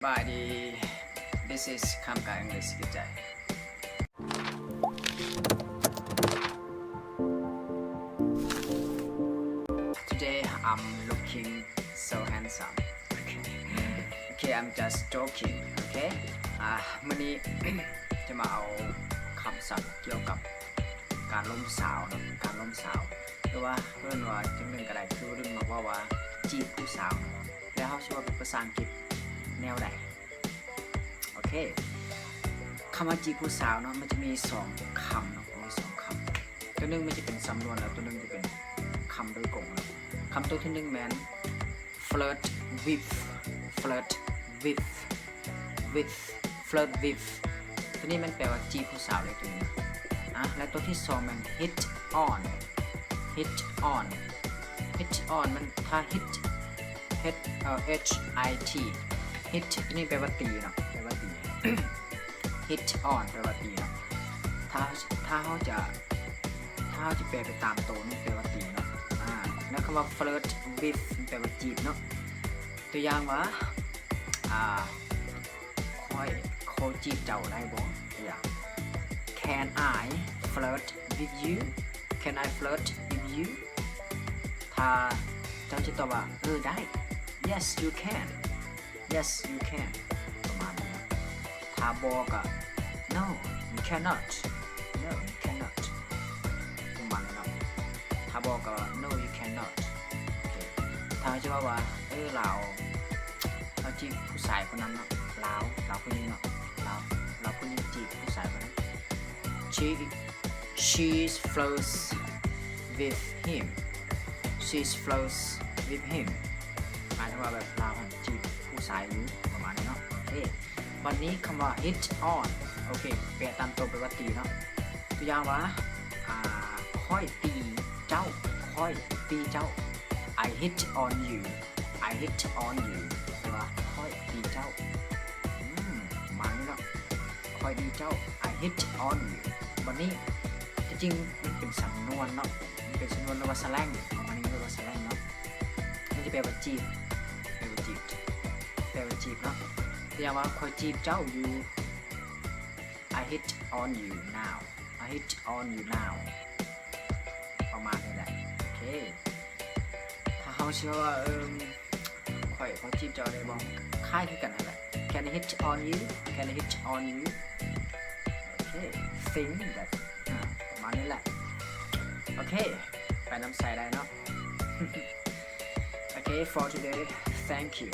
ສະບາຍດີ This is ຄຳກາ English ກິດໃຈ. Today I'm looking so handsome. Okay, okay, I'm just joking. Okay, ອ່າ ມື້ນີ້ຈະມາເອົາຄຳສັບກ່ຽວກັບການລົມສາວເນາະ, ການລົມສາວ ຫຼືວ່າເອີ້ນວ່າຈັ່ງໜຶ່ງກໍໄດ້ ຄືລຸ້ນມັກເວົ້າວ່າຈີບຜູ້ສາວເນາະ. ແລ້ວເຮົາຊິເວົ້າເປັນພາສາອັງກິດແນວໃດ? ໂອເຄ ຄຳວ່າຈີບຜູ້ສາວເນາະ ມັນຈະມີສອງຄຳເນາະ, ມີສອງຄຳ. ຕົວໜຶ່ງມັນຈະເປັນສຳນວນ ແລ້ວຕົວໜຶ່ງຈະເປັນຄຳໂດຍກົງເນາະ. ຄຳຕົວທີໜຶ່ງແມ່ນ flirt with, flirt with, with, flirt with. ຕົວນີ້ມັນແປວ່າຈີບຜູ້ສາວເລີຍ ຕົວນີ້ນະ. ອ່າ ແລະ ຕົວທີສອງແມ່ນ hit on, hit on, hit on ມັນ ຖ້າ hit, hit, ເອີ H I T, hit ຕົວນີ້ແປວ່າຕີເນາະ, ແປວ່າຕີ. hit on ແປວ່າຕີເນາະ. ຖ້າ ຖ້າເຮົາຈະ ຖ້າເຮົາຈະແປໄປຕາມໂຕ ມັນແປວ່າຕີເນາະ. ອ່າ ແລ້ວຄຳວ່າ flirt with ມັນແປວ່າຈີບເນາະ. ຕົວຢ່າງວ່າ ອ່າ ຂ້ອຍຂໍຈີບເຈົ້າໄດ້ບໍ່? ຕົວຢ່າງ Can I flirt with you? Can I flirt with you? ຖ້າເຈົ້າຈະຕອບວ່າ ເອີ ໄດ້ Yes, you can. Yes, you can. ປະມານນີ້. ຖ້າບໍ່ກໍ No, you cannot. No, you cannot. ປະມານນີ້ເນາະ. ຖ້າບໍ່ກໍ No, you cannot. ໂອເຄ ຖ້າເຮົາຈະເວົ້າວ່າ ເອີ ລາວ ລາວຈີບຜູ້ຊາຍຄົນນັ້ນເນາະ, ລາວ ລາວຜູ້ຍິງເນາະ, ລາວ ລາວຜູ້ຍິງຈີບຜູ້ຊາຍຄົນນັ້ນ. She, she flirts with him. She flirts with him. ໝາຍເຖິງວ່າແບບລາວຫັ້ນຈີບຜູ້ຊາຍຢູ່ ປະມານນີ້ເນາະ. ໂອເຄ ບັດນີ້ຄຳວ່າ hit on ໂອເຄ ແປຕາມໂຕແປວ່າຕີເນາະ. ຕົວຢ່າງວ່າ ອ່າ ຂ້ອຍຕີເຈົ້າ, ຂ້ອຍຕີເຈົ້າ. I hit on you, I hit on you ແປວ່າຂ້ອຍຕີເຈົ້າ. ອືມ ປະມານນີ້ເນາະ, ຂ້ອຍຕີເຈົ້າ. I hit on you. ບັດນີ້ ທີ່ຈິງມັນເປັນສຳນວນເນາະ, ມັນເປັນສຳນວນ ຫຼືວ່າສະແລັງ ປະມານນີ້ ເອີ້ນວ່າສະແລັງເນາະ. ມັນຈະແປວ່າຈີບ, ແປວ່າຈີບ, ແປວ່າຈີບເນາະ. ຕົວຢ່າງວ່າ ຂ້ອຍຈີບເຈົ້າຢູ່. I hit on you now. I hit on you now. ປະມານນີ້ແຫຼະ. ໂອເຄ ຖ້າເຮົາຊິເວົ້າວ່າ ເອີ ຂ້ອຍຂໍຈີບເຈົ້າໄດ້ບໍ່? ຄ້າຍຄືກັນຫັ້ນແຫຼະ. Can I hit on you? Can I hit on you? ໂອເຄ thing that ປະມານນີ້ແຫຼະ. ໂອເຄ ໄປນຳໃຊ້ໄດ້ເນາະ. ໂອເຄ for today, thank you.